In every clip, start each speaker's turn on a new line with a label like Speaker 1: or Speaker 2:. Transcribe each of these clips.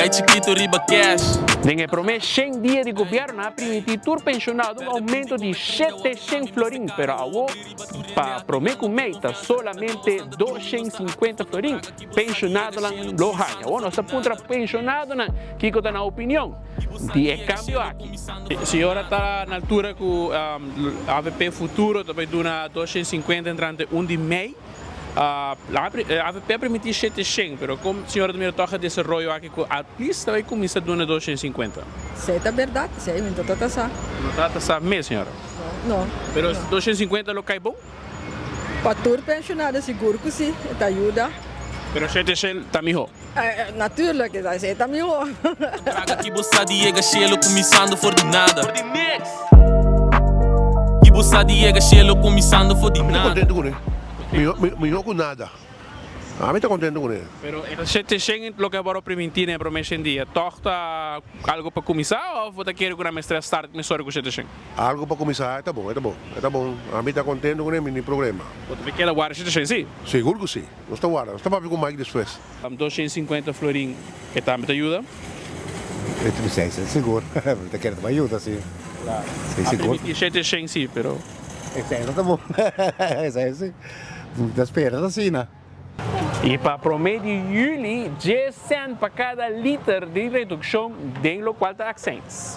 Speaker 1: Gai chikito riba cash.
Speaker 2: Den e prome shen dia di gobierno a primiti tur pensionado un aumento di 700 florin, pero awo pa prome cu mei ta solamente 250 florin pensionadonan lo haña. Awo nos ta puntra pensionadonan kico ta nan opinion di e cambio aki. Señora ta na altura cu avp Futuro ta bay duna 250 entrante 1 di mei. Avp a permití 700, pero kon señora ta mira tòg e desaroyo aki ku at least ta bai kuminsá duna 250?
Speaker 3: Esei ta bèrdat, esei mi no ta sa.
Speaker 2: No ta sa mes, señora?
Speaker 3: No.
Speaker 2: Pero 250 lo kai bon?
Speaker 3: Pa tur penshonado sigur ku si, e ta yuda.
Speaker 2: Pero 700 ta mihó?
Speaker 3: Natuurlijk, esei ta mihó.
Speaker 1: Traga ki bo sa di yega shelo kuminsando for di nada. Ki bo sa di yega shelo kuminsando for di
Speaker 4: Mi ta
Speaker 1: nada.
Speaker 4: kontentu kuné. Mihó ku nada. Ami ta kontentu kuné.
Speaker 2: Pero e 700 loke a wòrdu primintí den e promé shen dia, tòg ta algu pa kuminsá òf bo ta kere ku nan mester a start mesora ku 700?
Speaker 4: Algu pa kuminsá, e ta bon, e ta bon, e ta bon. Ami ta kontentu kuné, mi no tin problema.
Speaker 2: Bo ta keda warda 700, sí?
Speaker 4: Sigur ku sí. Nos ta warda, nos ta papia ku Mike despues.
Speaker 2: 250 florin e tambe ta yuda?
Speaker 5: Si, sigur. Mi ta kere ta bai yuda, si. Si, sigur.
Speaker 2: A permiti 700 si, pero.
Speaker 5: Esei no ta bon. Esei si. Mi ta spera ta asina.
Speaker 2: I pa prome di juli, 10 cent pa kada liter di redukshon den lokual ta akseins.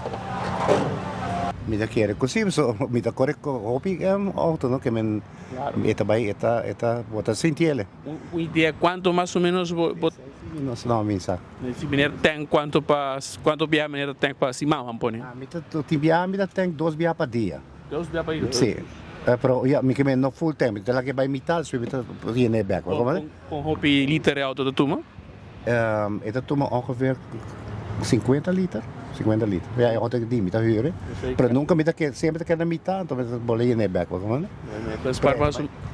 Speaker 5: Mi ta kere ku si, pasobra mi ta kore ku hopi outo no ke men e ta bai e ta e ta bo ta sinti el.
Speaker 2: Un idea kuantu mas o menos bo bo.
Speaker 5: No mi sa.
Speaker 2: Si meneer tank kuantu pa kuantu biaha meneer ta tank pa siman ban pone?
Speaker 5: Mi ta tin biaha mi ta tank dos biaha pa dia.
Speaker 2: Dos biaha pa dia?
Speaker 5: Si pero ya mi ke men no full tank mi ta laga e bai mital si mi ta yena e bek.
Speaker 2: Kon hopi liter e auto ta tuma?
Speaker 5: E ta tuma ongeveer 50 liter, 50 liter. Ja, e auto di mi ta huur, pero nunca mi ta keda, semper ta keda na mitad, anto mi ta bolbe yena e bek.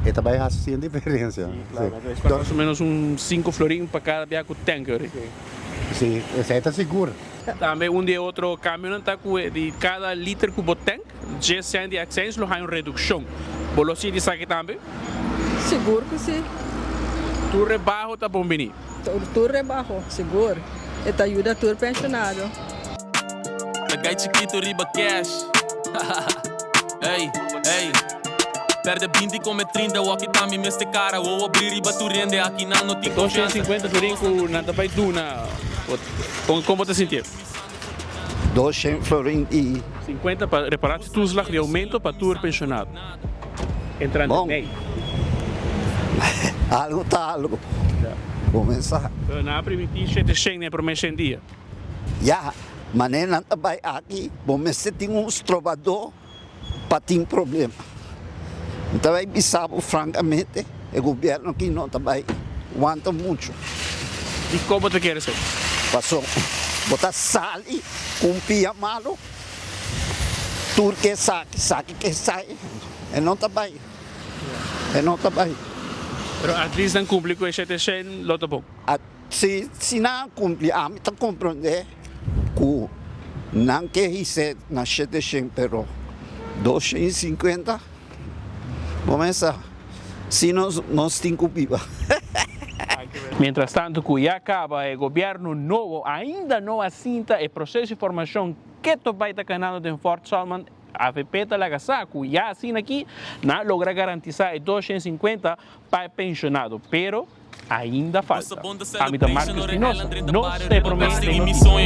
Speaker 5: E ta bai haci sin diferencia.
Speaker 2: Si, claro. Mas o menos un 5 florin pa cada bia cu tank ori.
Speaker 5: Si, esey ta sigur.
Speaker 2: Tambe un di e otro cambionan ta cu di cada liter cu bo tank, 10 cent di accijns lo haña un reduccion. Bo lo sinti esaki tambe?
Speaker 3: Sigur cu si.
Speaker 2: Tur rebaho ta bon bini.
Speaker 3: Tur rebaho, sigur. E ta yuda tur pensionado.
Speaker 1: Ta gai chikito riba cash Ey, ey Perde binti come 30 Waki ta mi mester cara Wowo bri riba tur hende Aki nan no tin confiansa
Speaker 2: 250 florin cu nan ta bay duna Con bo ta sinti?
Speaker 6: 200 florin y.
Speaker 2: 50 pa reparatietoeslag di aumento pa tur pensionado entrante
Speaker 6: Bon.
Speaker 2: mei.
Speaker 6: Algo ta algo. Cuminsa.
Speaker 2: Pero nan a primiti shete shen den e prome shen dia.
Speaker 6: Ya, manera nan ta bay aki, bo mester tin un strobador pa tin problema. Mi ta bay bisa bo francamente, e gobierno aki no ta bay wanta mucho.
Speaker 2: Dikon bo ta kere esei?
Speaker 6: Paso bo ta sali ku un pia malo, tur ke esaki, esaki ke esai, e no ta bay, e no ta bay.
Speaker 2: Pero at least nan kumpli ku e shete shen lo ta bon.
Speaker 6: Si si nan a kumpli, ami ta komprondé ku nan ke his'é na shete shen, pero 250, bo mester si nos nos tin ku biba.
Speaker 2: Mientras tanto ku ya kaba e gobièrnu nobo ainda no a sinta e proseso di formashon keto bai ta kanando den Fort Salman. Avp ta laga sa ku ya asina aki nan a logra garantisa e 250 pa e penshonado, pero ainda falta. Ami ta Marco Espinosa, nos ta e prome den noticia.